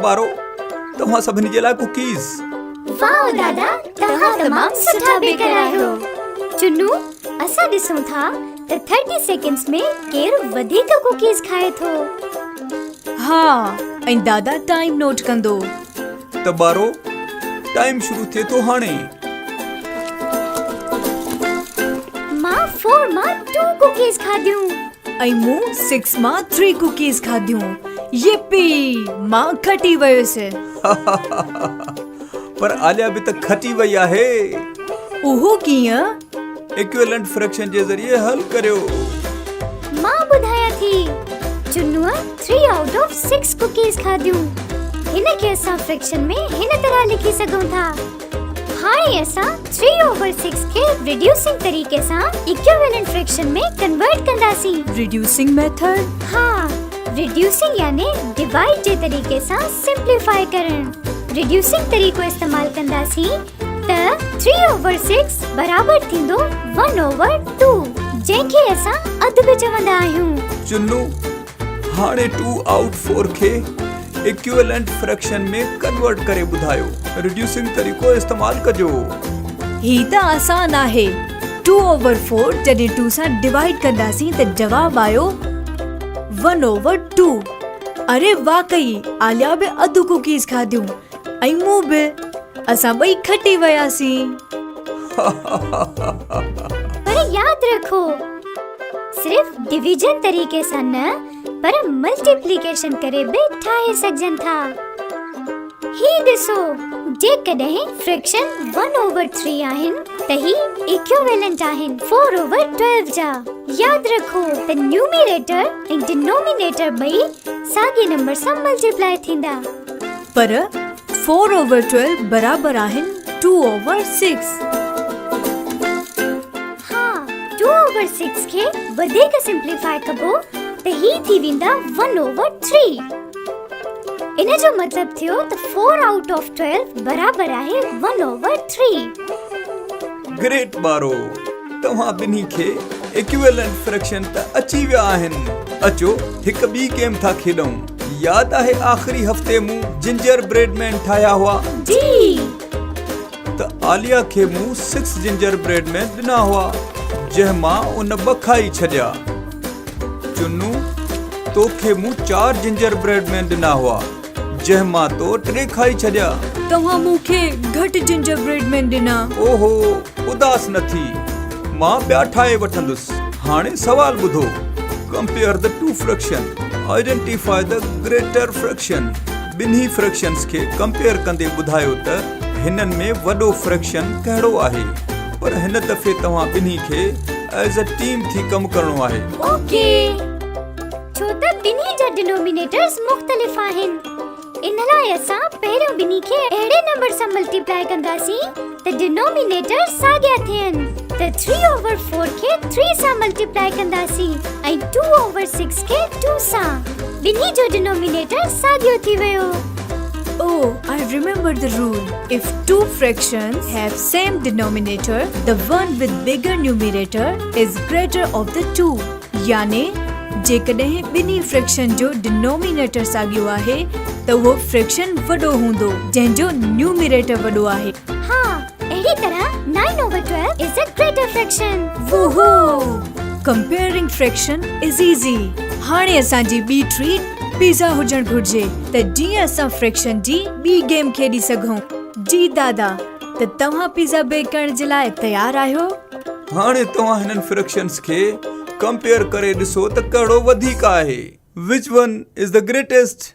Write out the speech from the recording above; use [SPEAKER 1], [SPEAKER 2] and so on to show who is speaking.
[SPEAKER 1] ٻارو، توهان سڀني جي لاء ڪوڪيز.
[SPEAKER 2] واو دادا، توهان تمام سٺا بيڪر آهيو. چنو، اسان ڏسون ٿا ته ٿرٽي سيڪنڊز ۾ ڪير وڌيڪ ڪوڪيز کائي ٿو.
[SPEAKER 3] ها، ۽ دادا ٽائيم نوٽ ڪندو.
[SPEAKER 1] ته ٻارو، ٽائيم شروع ٿئي ٿو هاڻي.
[SPEAKER 2] مان فور مان ٽو ڪوڪيز کاڌيون.
[SPEAKER 3] ۽ مون سڪس مان ٿري ڪوڪيز کاڌيون. يپي! مان کٽي ويس.
[SPEAKER 1] پر عاليا به ته کٽي وئي آهي.
[SPEAKER 3] اهو ڪيئن؟
[SPEAKER 1] ايڪويلنٽ فريڪشن جي ذريعي حل ڪريو.
[SPEAKER 2] مان ٻڌايان ٿي. چنوء 3 آئوٽ آف 6 ڪوڪيز کاڌيون. هن کي اسان فريڪشن ۾ هن طرح لکي سگهون ٿا. هاڻي اسان 3 اوور 6 کي ريڊيوسنگ طريقي سان ايڪويلنٽ فريڪشن ۾ ڪنورٽ ڪنداسين.
[SPEAKER 3] Reducing method?
[SPEAKER 2] ها، ريڊيوسنگ يعني ڊوائيڊ جي طريقي سان سمپليفائي ڪرڻ. ريڊيوسنگ طريقو استعمال ڪنداسين ته 3 اوور 6 برابر ٿيندو 1 اوور 2 جنهن کي اسان اڌ به چوندا آهيون.
[SPEAKER 1] چنو، هاڻي ٽو آئوٽ فور کي ايڪويلنٽ فريڪشن ۾ ڪنورٽ ڪري ٻڌايو. ريڊيوسنگ طريقو استعمال ڪجو.
[SPEAKER 3] هي ته آسان آهي. ٽو اوور فور جڏهن ٽو سان ڊوائيڊ ڪنداسين ته جواب آيو ون اوور ٽو. اري واقعي عاليا به اڌ ڪوڪيز کاڌيون ۽ مون به. اسان ٻئي کٽي وياسين.
[SPEAKER 2] پر ياد رکو صرف ڊويزن طريقي سان نه پر ملٽيپليڪيشن ڪري به ٺاهي سگهجن ٿا. هي ڏسو جيڪڏهن فريڪشن ون اوور ٿري آهن ته هي ايڪويلنٽ آهن فور اوور ٽويلو جا. ياد رکو ته نيوميريٽر ۽ ڊنومينيٽر ٻئي ساڳي نمبر سان ملٽيپلائي ٿيندا.
[SPEAKER 3] پر فور اوور ٽويلو برابر آهن ٽو اوور سڪس.
[SPEAKER 2] ها، ٽو اوور سڪس کي وڌيڪ سمپليفائي ڪبو ته هي ٿي ويندا ون اوور ٿري. ان جو مطلب ٿيو ته فور آئوٽ آف ٽويلو برابر آهي ون اوور ٿري.
[SPEAKER 1] گريٽ ٻارو، توهان ٻنهي کي ايڪويلنٽ فريڪشن ته اچي ويا آهن. اچو هڪ ٻي گيم ٿا کيڏون. ياد آهي آخري هفتي مون جنجر بريڊ مين ٺاهيا هئا؟
[SPEAKER 2] جي.
[SPEAKER 1] ته عاليا کي مون سڪس جنجر بريڊ مين ڏنا هئا، جنهن مان ان ٻه کائي ڇڏيا. چنو، توکي مون چار جنجر بريڊ مين ڏنا هئا، جنهن مان تو ٽي کائي ڇڏيا.
[SPEAKER 3] توهان مون کي گهٽ جنجر بريڊ مين ڏنا.
[SPEAKER 1] اوهو، اداس نه ٿي، مان ٻيا ٺاهي وٺندس. هاڻي سوال ٻڌو، compare the two fraction, identify the greater fraction. ٻنهي فريڪشنز کي ڪمپيئر ڪندي ٻڌايو ته هنن ۾ وڏو فريڪشن ڪهڙو آهي. پر هن دفعي توهان ٻنهي کي ايز اي ٽيم ٿي ڪم ڪرڻو آهي.
[SPEAKER 2] اوڪي. ڇو ته ٻنهي جا ڊنومينيٽرز مختلف آهن. ان لاء اسان پهريون ٻنهي کي اهڙي نمبر سان ملٽيپلائي ڪنداسين ته ڊنومينيٽر ساڳيا ٿين ته ٿري اوور فور کي ٿري سان ملٽيپلائي ڪنداسين ۽ ٽو اوور سڪس کي ٽو سان. ٻنهي جو ڊنومينيٽر ساڳيو ٿي ويو.
[SPEAKER 3] Oh, I remember the rule. If two fractions have same denominator, the one with bigger numerator is greater of the two. يعني جيڪڏهن ٻنهي فريڪشن جو ڊنومينيٽر ساڳيو آهي ته اهو فريڪشن وڏو هوندو جنهن جو نيوميريٽر وڏو آهي.
[SPEAKER 2] ها، اهڙي طرح nine over twelve is a greater fraction.
[SPEAKER 3] ووهو! Comparing fraction is easy. هاڻي اسان جي ٻي ٽريٽ پيزا هجڻ گهرجي ته جيئن اسان فريڪشن جي ٻي گيم کيڏي سگهون. جي دادا، ته توهان پيزا بيڪ ڪرڻ جي لاء تيار آهيو؟
[SPEAKER 1] هاڻي توهان هنن فريڪشنز کي ڪمپيئر ڪري ڏسو ته ڪهڙو وڌيڪ آهي. Which one is the greatest?